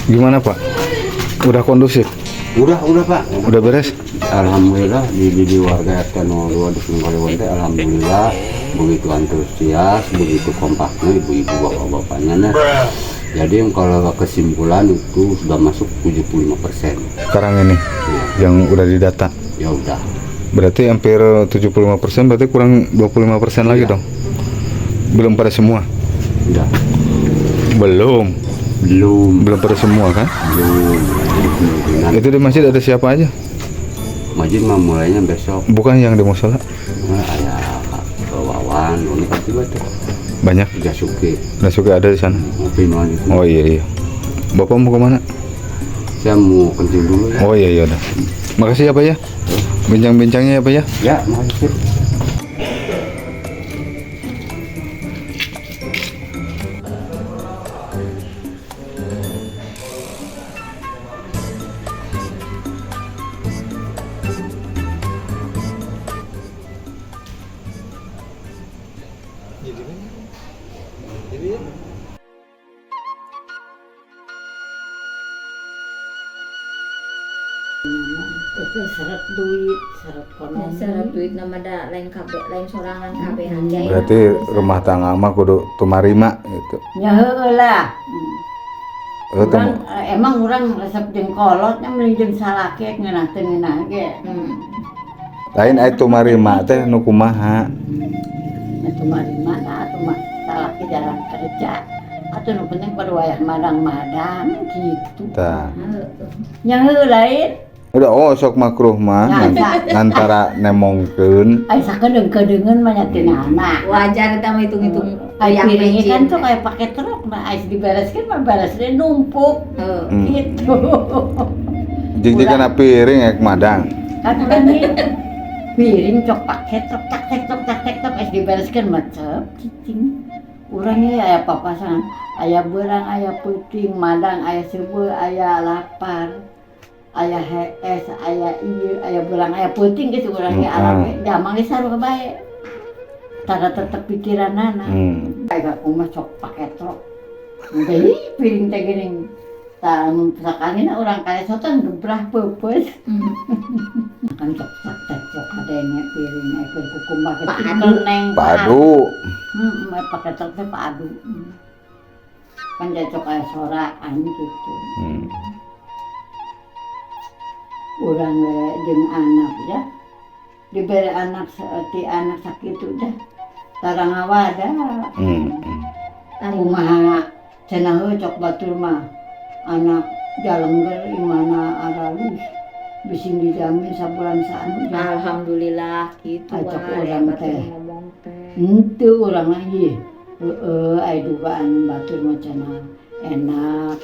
Gimana Pak? Udah kondusif? Udah Pak. Udah beres? Alhamdulillah di warga RT 02 Dusun Kaliwon teh alhamdulillah begitu antusias, begitu kompaknya ibu-ibu bapak-bapaknya nah. Jadi kalau kesimpulan itu sudah masuk 75%. Sekarang ini Ya, yang udah didata. ya udah. Berarti hampir 75%, berarti kurang 25% lagi Iya. dong. Belum pada semua. Udah. Belum. Belum. Belum pada semua kan? Belum. Jadi kemungkinan Itu di masjid ada siapa aja? masjid mah mulainya besok. Bukan yang di musola. Nah, ayah Wawan, ini kan tiba tuh. Banyak. Jasuke, Nasuke ada di sana. ngopi mah gitu. Oh iya iya. Bapak mau kemana? Saya mau kencing dulu ya. Oh iya iya udah. Makasih ya Pak ya. Bincang-bincangnya ya Pak ya. Ya, makasih. Itu seret duit, seret ekonomi. Seret duit nama da lain kabeh, lain sorangan kabehan ge. Berarti rumah tangga mah kudu tumarima gitu. Ya heueuh lah. Eh, Urang, emang urang resep jeung kolot nya mending jeung salaki ngeunah teu ngeunah ge. Lain aya tumarima teh nu kumaha? Nya tumarima nah atuh mah salaki jarang kerja. Atuh nu penting pada wayah madang-madang gitu. Tah. Nya heueuh lain. Udah oh sok makruh mah antara nemongkeun. Ai sakedeung-kedeungeun mah nya tina anak. Wajar eta mah hitung-hitung Ai yang piringnya kan mecin. tuh kayak pakai truk nah ais dibereskeun mah beresnya numpuk Heeh. gitu. Jig kana piring ek madang. Kan urang nih piring cok pakai truk tak tek tok tak tek tok ais dibereskeun mah cep cicing. Urang ieu aya papasangan, aya beurang, aya peuting, madang, aya seubeuh, aya lapar, aya hees, aya ieu, aya beurang, aya peuting geus urang ge alam ge jamang ge sarua bae. Tara tetep pikiranana. Kayak aku mah sok pakai truk. Deui piring teh geuning. Tah mun sakalina urang kalesotan gebrah peupeus. Kan sok sok tek sok kadenge piring aya kukumbah ge Padu. neng. Padu. Heeh, pakai truk teh padu. Kan cocok aya soraan gitu. Urang we jeung anak ya. Dibere anak ti anak sakitu dah. Tara ngawada. Kumaha cenah heuh cok batur mah anak jalengger imana aralus bising dijamin sabulan saanu dah. Alhamdulillah gitu Ai cok wae urang batur teh. ngomong teh. Henteu urang mah ieu. Heeh, ai dugaan batur mah cenah enak.